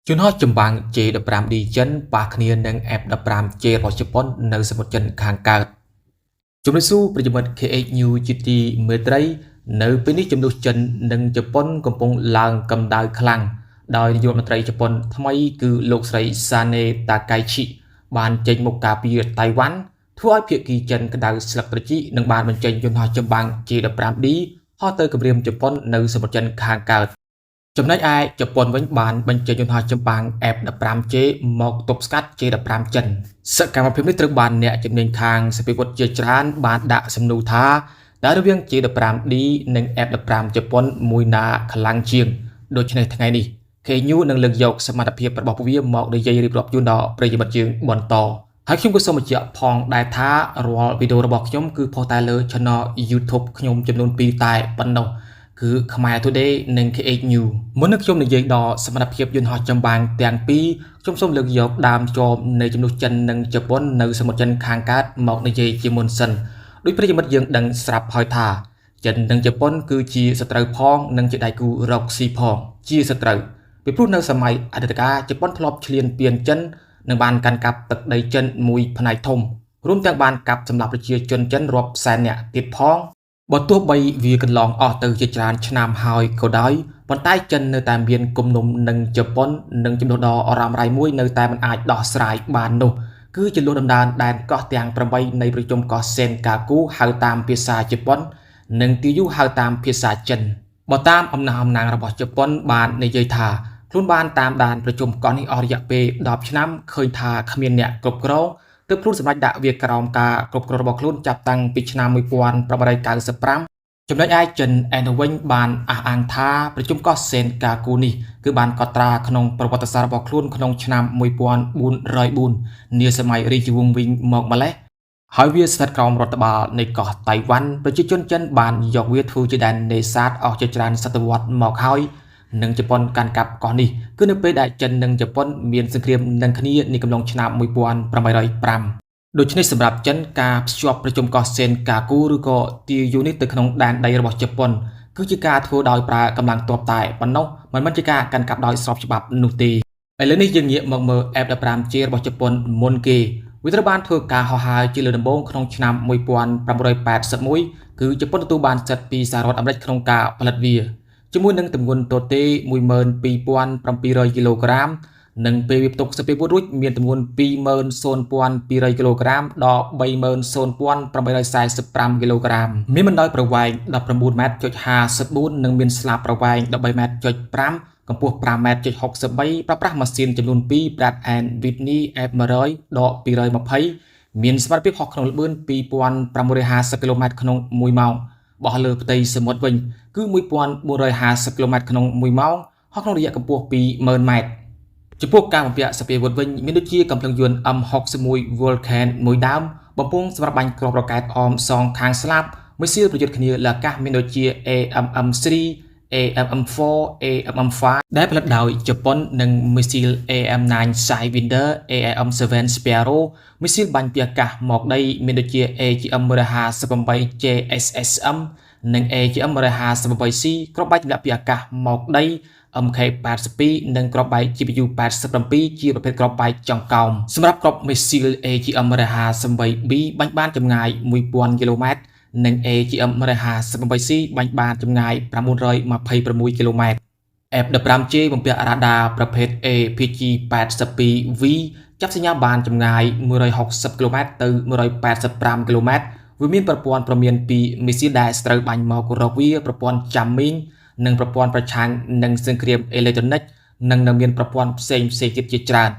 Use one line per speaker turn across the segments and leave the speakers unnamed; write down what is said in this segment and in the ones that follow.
យន្តហោះចម្បាំង J-15D ចិនប៉ះគ្នានឹង F-15J របស់ជប៉ុននៅសមុទ្រចិនខាងកើតជំរាបសួរប្រិយមិត្ត KH New ជាទីមេត្រី នៅពេលនេះជម្លោះចិននិងជប៉ុនកំពុងឡើងកម្ដៅខ្លាំងដោយនាយករដ្ឋមន្ត្រីជប៉ុនថ្មីគឺលោកស្រីសានេតាកៃឈិបានចេញមុខការពារតៃវ៉ាន់ធ្វើឲ្យភាគីចិនក្តៅស្លឹកត្រចៀកនិងបានបញ្ចេញយន្តហោះចម្បាំង J-15D ហោះទៅគម្រាមជប៉ុននៅសមុទ្រចិនខាងកើតចំណែកឯជប៉ុនវិញបានបញ្ចេញយន្តហោះចម្បាំង F-15J មកទប់ស្កាត់ J-15 ចិនសកម្មភាពនេះត្រូវបានអ្នកជំនាញខាងសព្វាវុធជាច្រើនបានដាក់សំណួរថាតើរវាង J-15D និង F-15 ជប៉ុនមួយណាខ្លាំងជាងដូច្នេះថ្ងៃនេះ KNU នឹងលើកយកសមត្ថភាពរបស់ពួកវាមកនិយាយរៀបរាប់ជូនដល់ប្រិយមិត្តយើងបន្តហើយខ្ញុំក៏សូមបញ្ជាក់ផងដែរថារាល់វីដេអូរបស់ខ្ញុំគឺផុសតែលើ Channel YouTube ខ្ញុំចំនួន2តែប៉ុណ្ណោះគឺខ្មែរ Today និង KH New មុននឹងខ្ញុំនិយាយដល់សមត្ថភាពយន្តហោះចម្បាំងទាំងពីរខ្ញុំសូមលើកយកដើមចមនៃជម្លោះចិននិងជប៉ុននៅសមុទ្រចិនខាងកើតមកនិយាយជាមុនសិនដោយប្រិយមិត្តយើងដឹងស្រាប់ហើយថាចិននិងជប៉ុនគឺជាសត្រូវផងនិងជាដៃគូរកស៊ីផងជាសត្រូវពីព្រោះនៅសម័យអតីតកាលជប៉ុនធ្លាប់ឈ្លានពានចិននិងបានកាន់កាប់ទឹកដីចិនមួយផ្នែកធំរួមទាំងបានកាប់សម្លាប់ប្រជាជនចិនរាប់សែននាក់ទៀតផងបើទោះបីវាកន្លងអស់ទៅជាច្រើនឆ្នាំហើយក៏ដោយប៉ុន្តែចិននៅតែមានគំនុំនឹងជប៉ុននិងជម្លោះដ៏រ៉ាំរ៉ៃមួយនៅតែមិនអាចដោះស្រាយបាននោះគឺជម្លោះដណ្ដើមដែនកោះទាំង8នៃប្រជុំកោះសេនកាគូហៅតាមភាសាជប៉ុននិងទីយូហៅតាមភាសាចិនបើតាមអំណះអំណាងរបស់ជប៉ុនបាននិយាយថាខ្លួនបានតាមដានប្រជុំកោះនេះអស់រយៈពេល10ឆ្នាំឃើញថាគ្មានអ្នកគ្រប់គ្រងទើបខ្លួនសម្រេចដាក់វាក្រោមការគ្រប់គ្រងរបស់ខ្លួនចាប់តាំងពីឆ្នាំ1895ចំណែកឯចិនឯនោះវិញបានអះអាងថាប្រជុំកោះសេនកាគូនេះគឺបានកត់ត្រាក្នុងប្រវត្តិសាស្ត្ររបស់ខ្លួនក្នុងឆ្នាំ1404នាសម័យរាជវង្សវិញមកម្លេះហើយវាស្ថិតក្រោមរដ្ឋបាលនៃកោះតៃវ៉ាន់ប្រជាជនចិនបានយកវាធ្វើជាដែននេសាទអស់ជាច្រើនសតវត្សមកហើយនិងជប៉ុនកាន់កាប់កោះនេះគឺនៅពេលដែលចិននិងជប៉ុនមានសង្គ្រាមនឹងគ្នានាកំឡុងឆ្នាំ1805ដូច្នេះសម្រាប់ចិនការភ្ជាប់ប្រជុំកោះសេនកាគូឬក៏ទាយូនេះទៅក្នុងដែនដីរបស់ជប៉ុនគឺជាការធ្វើដោយប្រើកម្លាំងទ័ពតែប៉ុណ្ណោះមិនមែនជាការកាន់កាប់ដោយស្របច្បាប់នោះទេឥឡូវនេះយើងងាកមកមើល F-15J របស់ជប៉ុនមុនគេវាត្រូវបានធ្វើការហោះហើរជាលើកដំបូងក្នុងឆ្នាំ1881គឺជប៉ុនទទួលបានសិទ្ធិពីសហរដ្ឋអាមេរិកក្នុងការផលិតវាជាមួយនឹងទម្ងន់ទទេ12700គីឡូក្រាមនិងពេលវាផ្ទុកសព្វាវុធរួចមានទម្ងន់20200គីឡូក្រាមដល់30845គីឡូក្រាមមានបណ្ដោយប្រវែង19ម៉ែត្រចុច54និងមានស្លាបប្រវែង13ម៉ែត្រចុច5កម្ពស់5ម៉ែត្រចុច63ប្រើប្រាស់ម៉ាស៊ីនចំនួន2 Pratt & Whitney F100 ដក220មានសមត្ថភាពហោះក្នុងល្បឿន2550គីឡូម៉ែត្រក្នុង1ម៉ោងបោះលើផ្ទៃសមុទ្រវិញគឺ1450គីឡូម៉ែត្រក្នុង1ម៉ោងហោះក្នុងរយៈកម្ពស់20000ម៉ែត្រចំពោះការបំពាក់សព្វាវុធវិញមានដូចជាកំភ្លើងយន្ត M61 Vulcan មួយដើមបំពង់សម្រាប់បាញ់គ្រាប់រ៉ុកែតអមសងខាងស្លាបមីស៊ីលប្រយុទ្ធគ្នាលើអាកាសមានដូចជា AMM3 AMM4 AMM5 ដែលផលិតដោយជប៉ុននិងមីស៊ីល AIM-9 Sidewinder AIM-7 Sparrow មីស៊ីលបាញ់ពីអាកាសមកដីមានដូចជា AGM-158 JSSM និង AGM-158C គ្រាប់បែកទម្លាក់ពីអាកាសមកដី MK82 និងគ្រាប់បែក GBU87 ជាប្រភេទគ្រាប់បែកចង្កោមសម្រាប់គ្រាប់មីស៊ីល AGM-158B បាញ់បានចម្ងាយ1000គីឡូម៉ែត្រនិង AGM-158C បាញ់បានចម្ងាយ926គីឡូម៉ែត្រ F-15J បំពាក់រ៉ាដាប្រភេទ APG-82V ចាប់សញ្ញាបានចម្ងាយ160គីឡូម៉ែត្រទៅ185គីឡូម៉ែត្រវាមានប្រព័ន្ធព្រមានពីមីស៊ីលដែលត្រូវបាញ់មករកវាប្រព័ន្ធ jamming និងប្រព័ន្ធប្រឆាំងនឹងសង្គ្រាមអេឡិចត្រូនិកនិងនៅមានប្រព័ន្ធផ្សេងផ្សេងទៀតជាច្រើន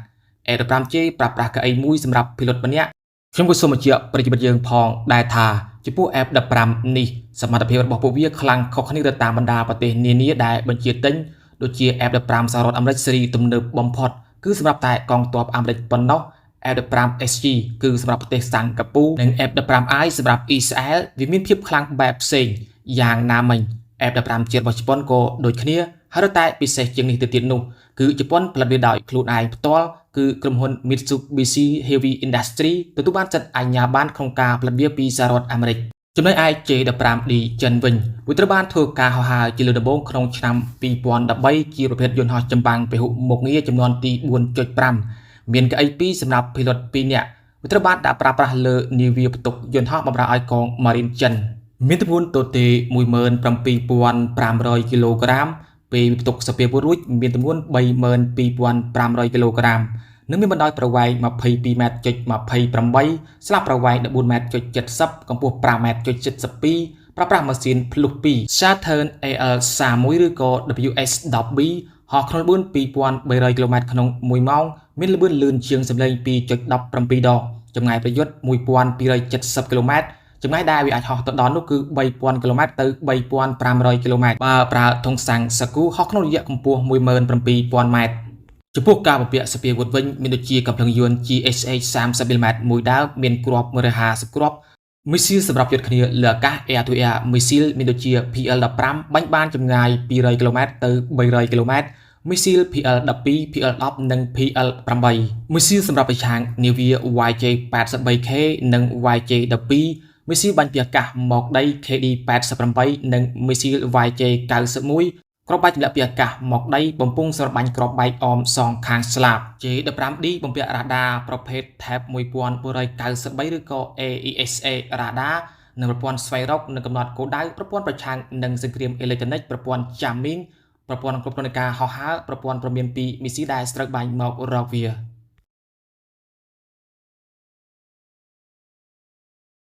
F-15J ប្រើប្រាស់កៅអីមួយសម្រាប់pilot ម្នាក់ខ្ញុំក៏សូមបញ្ជាក់ប្រិយមិត្តយើងផងដែរថាចំពោះ F-15 នេះសមត្ថភាពរបស់ពួកវាខ្លាំងខុសគ្នាទៅតាមបណ្ដាប្រទេសនានាដែលបញ្ជាទិញដូចជា F-15 សហរដ្ឋអាមេរិកស៊េរីទំនើបបំផុតគឺសម្រាប់តែកងទ័ពអាមេរិកប៉ុណ្ណោះ F-15SG គឺសម្រាប់ប្រទេសសិង្ហបុរីនិង F-15I សម្រាប់អ៊ីស្រាអែលវាមានភាពខ្លាំងបែបផ្សេងយ៉ាងណាមិញ F-15 ជាតិរបស់ជប៉ុនក៏ដូចគ្នាហើយតែពិសេសជាងនេះទៅទៀតនោះគឺជប៉ុនផលិតវាដោយខ្លួនឯងផ្ទាល់គឺក្រុមហ៊ុន Mitsubishi Heavy Industry ទទួលបានសិទ្ធិអាជ្ញាប័ណ្ណក្នុងការផលិតវាពីសហរដ្ឋអាមេរិក។ ចំណែកឯ J15D ចិនវិញ វាត្រូវបានធ្វើការហោះហើរជាលើកដំបូងក្នុងឆ្នាំ2013ជាប្រភេទយន្តហោះចម្បាំងពហុមុខងារចំនួនទី4.5 មានកៅអី2សម្រាប់ភីឡុត2នាក់។ វាត្រូវបានដាក់ប្រើប្រាស់លើនាវាផ្ទុកយន្តហោះបម្រើឲ្យកងម៉ារីនចិន មានទម្ងន់ទទេ17500គីឡូក្រាម ពេលផ្ទុកសព្វាវុធរួចមានទម្ងន់32500គីឡូក្រាម និងមានបណ្ដោយប្រវែង22ម៉ែត្រចុច28 ស្លាប់ប្រវែង14ម៉ែត្រចុច70 កម្ពស់5ម៉ែត្រចុច72 ប្រើប្រាស់ម៉ាស៊ីនភ្លុះ2 Saturn AL31 ឬក៏ WS10B ហោះក្នុងល្បឿន2300គីឡូម៉ែត្រក្នុង1ម៉ោង មានល្បឿនលឿនជាងសំឡេង2.17ដង ចម្ងាយប្រយុទ្ធ1270គីឡូម៉ែត្រ ចម្ងាយដែលវាអាចហោះទៅដល់នោះគឺ3000គីឡូម៉ែត្រទៅ3500គីឡូម៉ែត្រ បើប្រើធុងសាំងសាគូហោះក្នុងរយៈកម្ពស់17000ម៉ែត្រ។ ចំពោះការបំពាក់សព្វាវុធវិញ មានដូចជាកាំភ្លើងយន្ត GSH 30មីលីម៉ែត្រមួយដើម មានគ្រាប់150គ្រាប់ មីស៊ីលសម្រាប់យុទ្ធគ្នាលើអាកាស Air to Air មីស៊ីលមានដូចជា PL15 បាញ់បានចម្ងាយ200គីឡូម៉ែត្រទៅ300គីឡូម៉ែត្រ មីស៊ីល PL12 PL10 និង PL8 មីស៊ីលសម្រាប់ប្រឆាំងនាវា YJ83K និង YJ12 មីស៊ីលបាញ់ពីអាកាសមកដី KD88 និងមីស៊ីល YJ91 គ្រាប់បែកទម្លាក់ពីអាកាសមកដី បំពង់សម្រាប់បាញ់គ្រាប់បែកអមសងខាងស្លាប J15D បំពាក់រ៉ាដាប្រភេទ Type 1493ឬក៏ AESA រ៉ាដា និងប្រព័ន្ធស្វែងរកនិងកំណត់គោលដៅ ប្រព័ន្ធប្រឆាំងនិងសង្គ្រាមអេឡិចត្រូនិក ប្រព័ន្ធ Jamming ប្រព័ន្ធគ្រប់គ្រងនៃការហោះហើរ ប្រព័ន្ធព្រមានពីមីស៊ីលដែលត្រូវបាញ់មករកវា។